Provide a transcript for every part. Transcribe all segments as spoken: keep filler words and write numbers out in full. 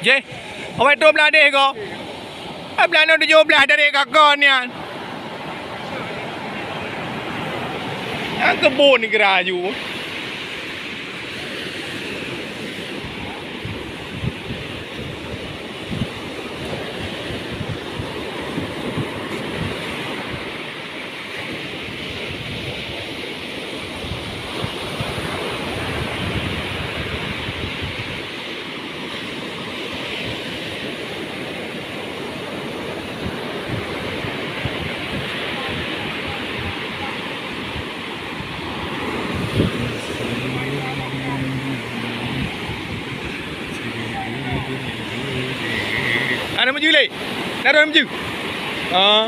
Jeh, awai tu blah deh ko. Ai blah nyoe tujoh blah dari kakon nyan. Nyang kebun ni geura aju. Ana meuju lé. Narah meuju. Ah.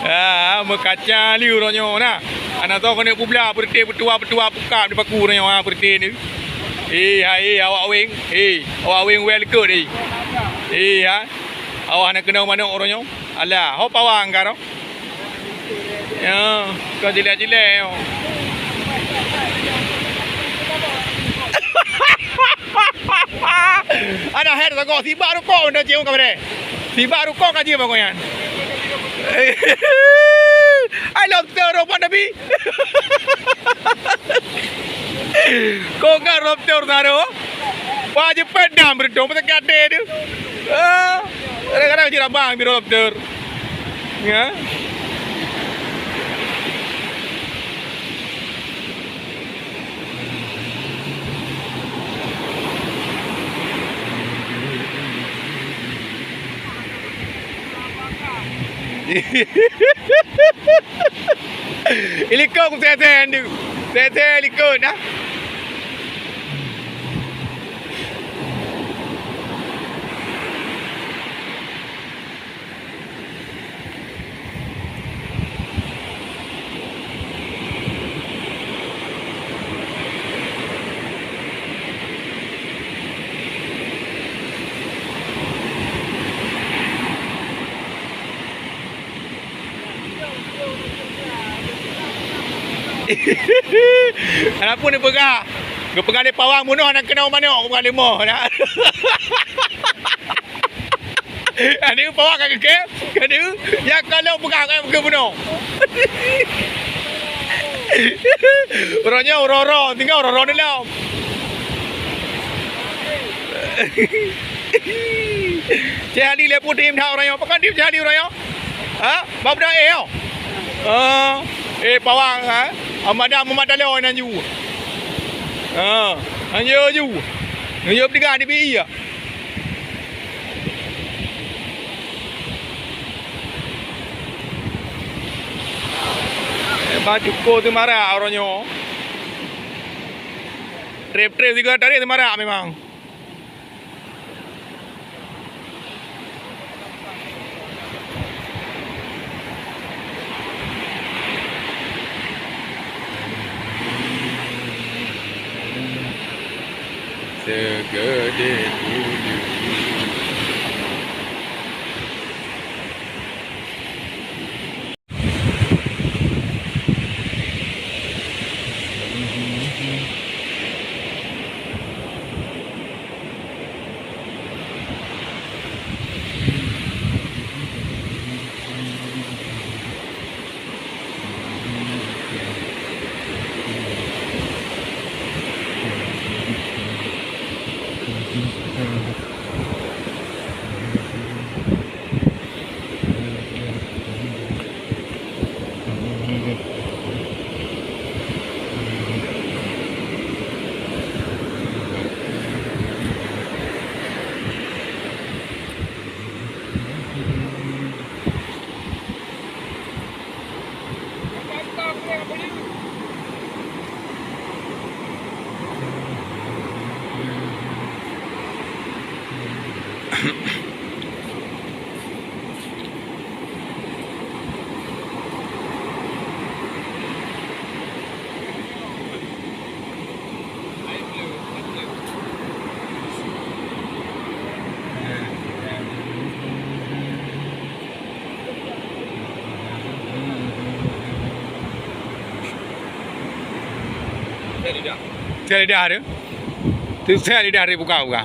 Ah, meukaca li uroe nyoe na. Ana toh keuneuk peublah, peureuté peutuha-peutuha pukab dipaku uroe nyoe, ha, peureuté ni. Eh, hai, eh, awak weng. Eh, awak weng well good, eh. Eh, ha. Awak hana keunong manok uroe nyoe. Alah, ho pawang ka roh. Ya, kau jilek-jilek, yo. Ada head sagoe, sibak rukok benda cium kau deh. Sibak rukok ka cium aku nyan. Ai lobster rupok Nabi. Kok enggak lobster taruh? Wah, jepet dah beruntung, betul kata tu. Ah, kadang-kadang cik abang biro lobster. Ya. Ilikot sese ndu. Sese likot dah. Kenapa ni peugah? Geupeugah lé pawang bunoe aneuk keunoe manok, geupeugah lé moh na. Aneuk pawang ka geukém, kadu, ya kalau peugah ka geukém bunoe. Uroe nyoe uroe-uroe, tinggai uroe-uroe dalam. Cik Hadi lé putih dah uroe nyoe. Pakon diem Cik Hadi uroe nyoe? Ha? Bak budak eh, oh? Ah, eh, pawang, ha? Amadam Muhammad Dalo nan ju. Ha, nan ju ju. Nan ju tiga di bi ya. Eh, baju ko tu marak uroe nyoe. Trep-trep tiga tarik tu marak memang. Segede bulu. Sel lidah tu. Tu sel lidah tu buka, buka.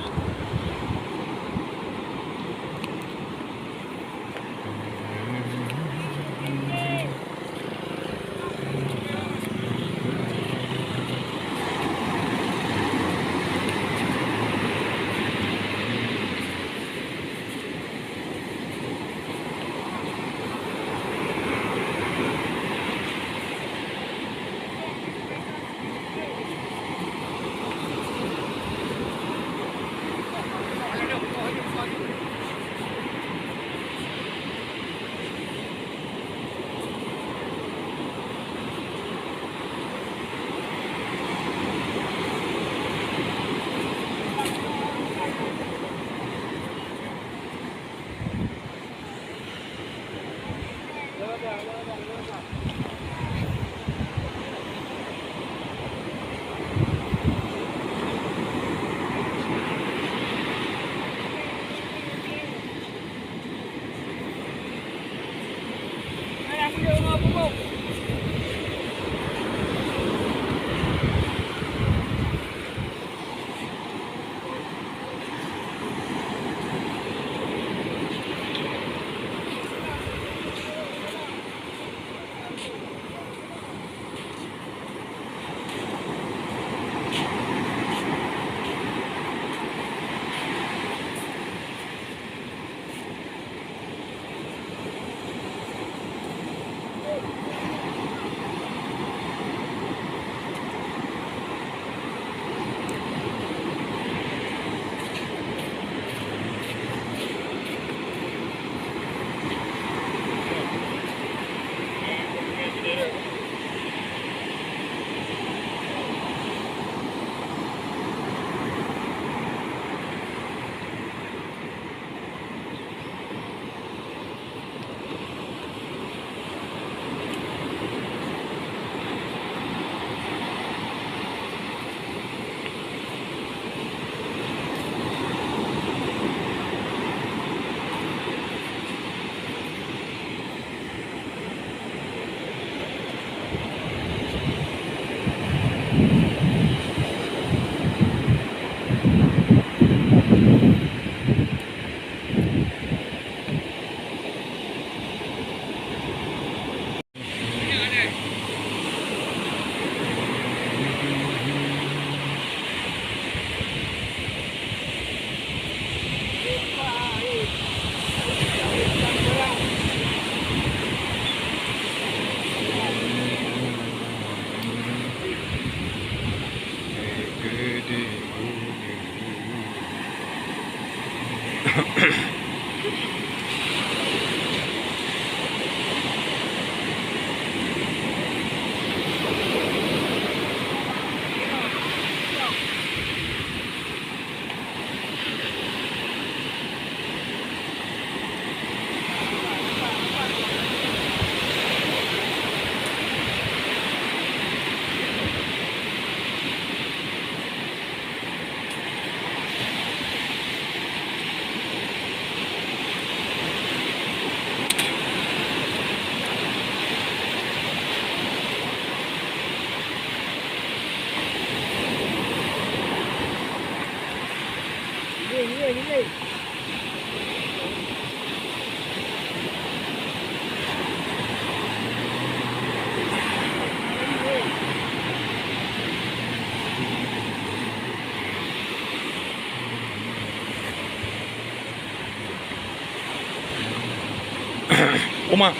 Uma.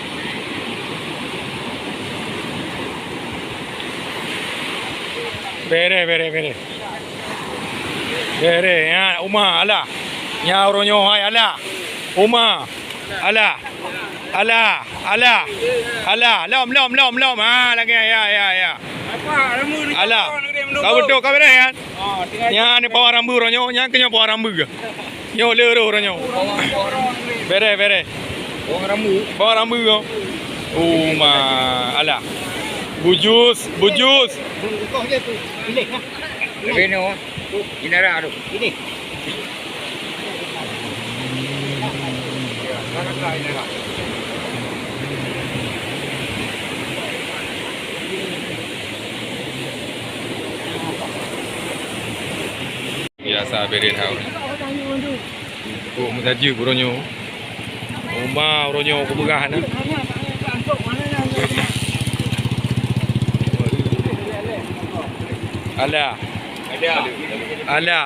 Bere, bere, bere. Bere, ya, Uma, alah. Nya uroe nyoe hai, alah. Uma. Alah. Alah, alah. Alah, lom, lom, lom, lom. Ha, lagèe, ya, ya, ya. Alah. Ka beutôi, ka beureh, kan? Nyan ni pawang rambu uroe nyoe, nyan keuh nyoe pawang rambu. Nyoe le roh uroe nyoe. Bere, bere. Pawang rambu. Pawang rambu ko. Uma, alah. Bujus, bujus. Tapi nyoe, inara tu. Tabiri tahu. Kok meusajeuk uroe nyoe. Uma uroe nyoe kupeugah na. Alah. Alah. Alah.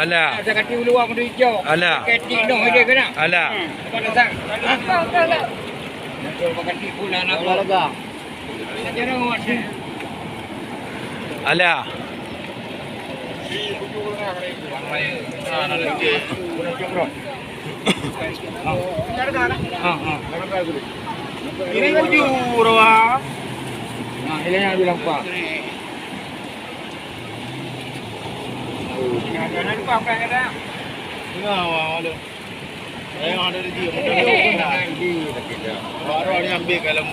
Alah. Alah. Ini bujur, wah. Nah, ini yang bilang, Pak. Jangan lupa, Pak, ya, Pak. Nah, wah, wah. Baru ni ambil kalau